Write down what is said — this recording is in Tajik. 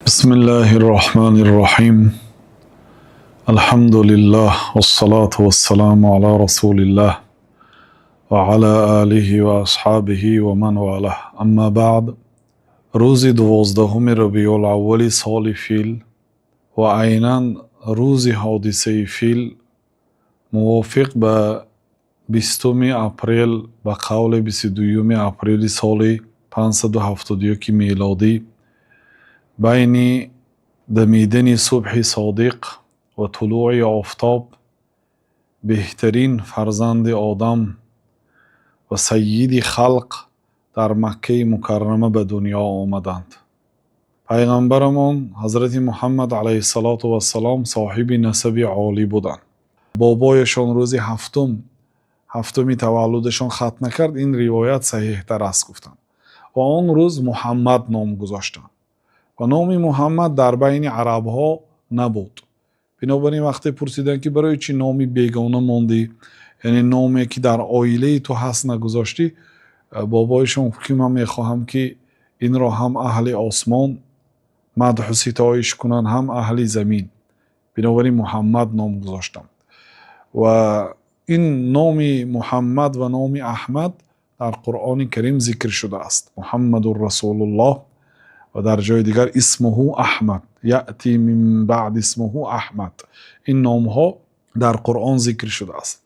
Бисмиллаҳир Роҳманир Роҳим. Алҳамду лиллаҳ вассалату вассаламу ала расулиллаҳ ва ала олиҳи ва асҳобиҳи ва ман валаҳ. Аммо баъд, рӯзи 12-уми Рабиул-аввали соли Фил ва айнан рӯзи ҳодисаи Фил, мувофиқ ба 20-уми апрел, ба қавли 22-юми апрели соли 571 мелодӣ, байни дамидани субҳи содиқ ва тулӯи офтоб, беҳтарин фарзанди Одам ва саййиди халқ дар Маккаи Мукаррама ба дунё омаданд. Пайғамбарамон Ҳазрати Муҳаммад алайҳиссалоту вассалом соҳиби насаби олӣ буданд. Бобояшон рӯзи ҳафтуми таваллудашон хатна кард, ин ривоят саҳеҳтар аст, гуфтанд, ва он рӯз Муҳаммад ном гузоштанд. Ва номи Муҳаммад дар байни арабҳо набуд. Бинобар ин, вақте пурсиданд, ки барои чӣ номи бегона мондӣ, яъне номе ки дар оилаи ту ҳаст нагузоштӣ, бобоишон гуфт, ки ман мехоҳам, ки инро ҳам аҳли осмон мадҳу ситоиш кунанд, ҳам аҳли замин, бинобар ин Муҳаммад ном гузоштам. Ва ин номи Муҳаммад ва номи Аҳмад дар Қуръони Карим зикр шудааст: Муҳаммадун Расулуллоҳ, ва дар ҷои дигар исмуҳу Аҳмад, яъти мин баъди исмуҳу Аҳмад. Ин номҳо дар Қуръон зикр шудааст.